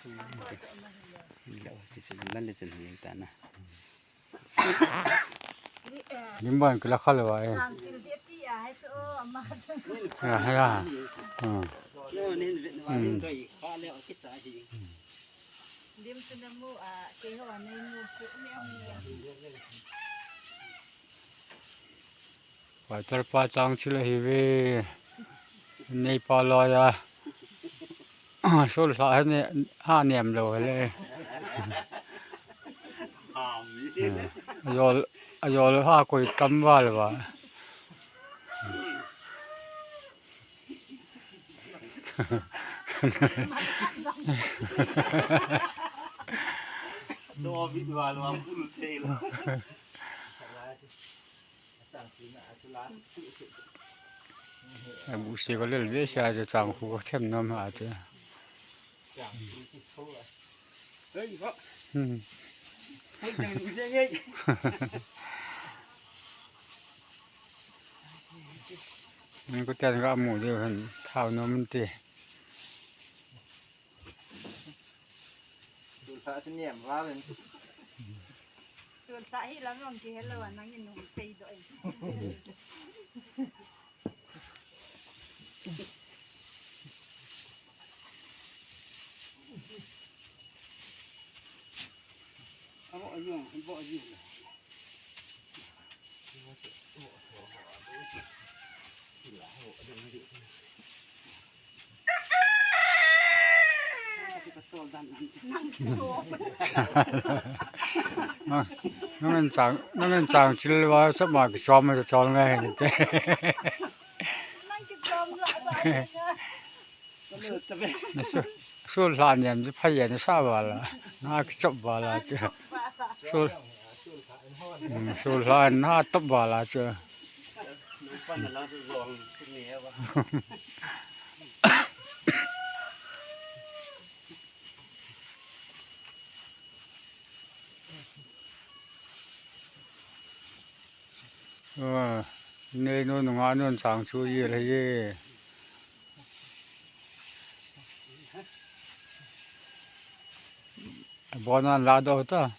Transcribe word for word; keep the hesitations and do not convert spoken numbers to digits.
Lo, ti se lan le chen hi ta na. Lim ban kila kha lo ai. Ya, ya. Hmm. Hmm. Pastor pa chang chil ahi ve. Nei pa lo ya. Sul sa he ne, ha nem lo le. Ayol, ayol ha koi tam val va. Abu se ko lel ve sia je chang khu ko them nom ha je. Hmm. Ko tian ga mu de han thao nom te. Tulsa si niam va ven. Tulsa hi lam long ki hello nang in hung sei do. Nang en chang, nang en chang chil va sa ma ki chom ma chol ngai ni te. Nang ki chom la ba. Su, su la niam ji phai ya ni sa ba la. Na ki chop ba la che. Su, mm, su la na top ba la che. Nei nu nunga nun chang chu ye le ye. Bon an la do ta.